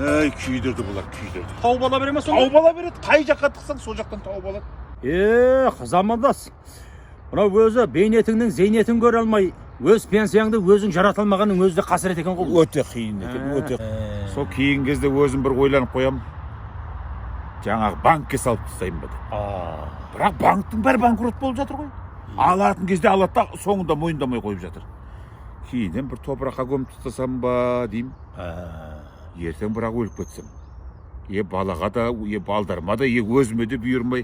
Ей, күйдірді бұлар, күйдірді. Тауып ала бере ма сонда? Тауып ала береді. Қай жаққа тықсаң, сол жақтан тауып алады. Эх, замандас, мынау өзі бейнетіңнің зейнетін көре алмай, өз пенсияңды өзің жарата алмағанның өзі де қасірет екен ғой. Өте қиын екен, өте. Сол кейінгі кезде өзім бір ойланып қоямын, жаңағы банкке салып тастаймын ба деп. Бірақ банктің бәрі банкрот болып жатыр ғой. Алатын кезде алады да, соңында мойындамай қойып жатыр. Кейіннен бір топыраққа көміп тастасам ба деймін. Ертең бірақ өліп кетсем, е балаға да, е балдарыма да, е өзіме де бұйырмай.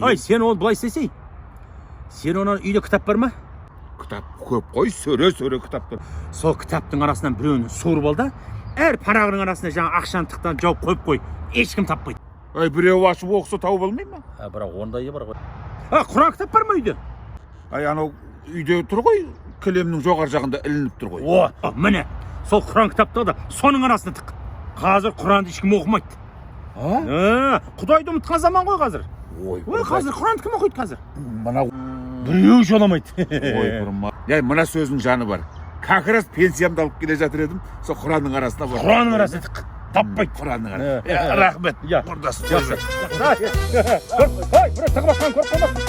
Ай, сен оны былай істесей. Сен онан үйде кітап бар ма? Кітап көп қой, сөре сөре кітаптар. Сол кітаптың арасынан біреуін суырып ал да, әр парағының арасына жаңа ақшаны тықтан жауып қойып қой. Ешкім таппайды. Ай, біреу ашып оқыса, тауып алмай ма? Бірақ ондай бар ғой. А, құран кітап бар ма үйде? Ай, анау үйде тұр ғой, кілемнің жоғары жағында ілініп тұр ғой. О, міне. Сол құран кітапты ал да, соның арасына тық. Қазір құранды ешкім оқымайды. А? Ә, құдайды ұмытқан заман ғой қазір. Ой, Ой, қазір құранды кім оқиды қазір? Мына Біреу жоламайды. Ой, бұрма. Ей, мына сөздің жаны бар. Как раз пенсиямды алып келе жатыр едім, сол құранның арасына барып. Құранның арасына тық. Таппайды. Құранның арасына. Ә. Е, рахмет. Иә. Құрдас. Жақсы. Ой, біреу тығып жатқанын көріп қалмасын.